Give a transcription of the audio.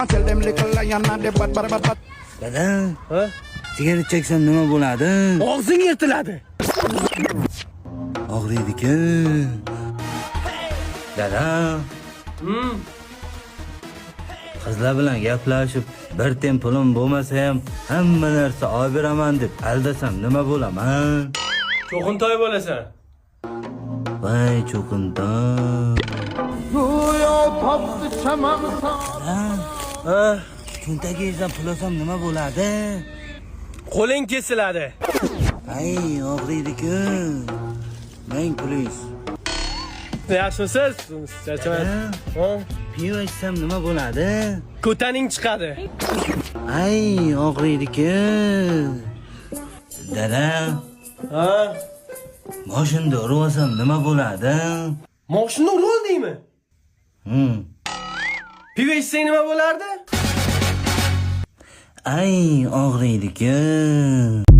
Tell them little lion and the bad, bad, bad, bad. Dada, Ha? Sigaret cheksam nima bo'ladi? Og'zing yirtiladi. Og'riydi-ku. Dada, qizlar bilan gaplashib, bir tiyin pulim bo'lmasa ham hamma narsa olib beraman deb aldasam nima bo'laman? Cho'qintoy bo'lasan. Voy cho'qintoy. Go'yo topdi chaman. Ha? Cho'ntagingizdan pul olsam nima bo'ladi? Qo'ling kesiladi. Ay, og'riydi-ku. Ming pulingiz. Yaxshimisiz? Charchaman. Ha? Pivo ichsam nima bo'ladi? Ko'taning chiqadi. Ay, og'riydi-ku. Dada, Ha? moshinda urib olsam nima bo'ladi? Moshinani urib oldingmi? Hmm. Pivo ichsang nima bo'lardi? Ay, og'riydi-ku.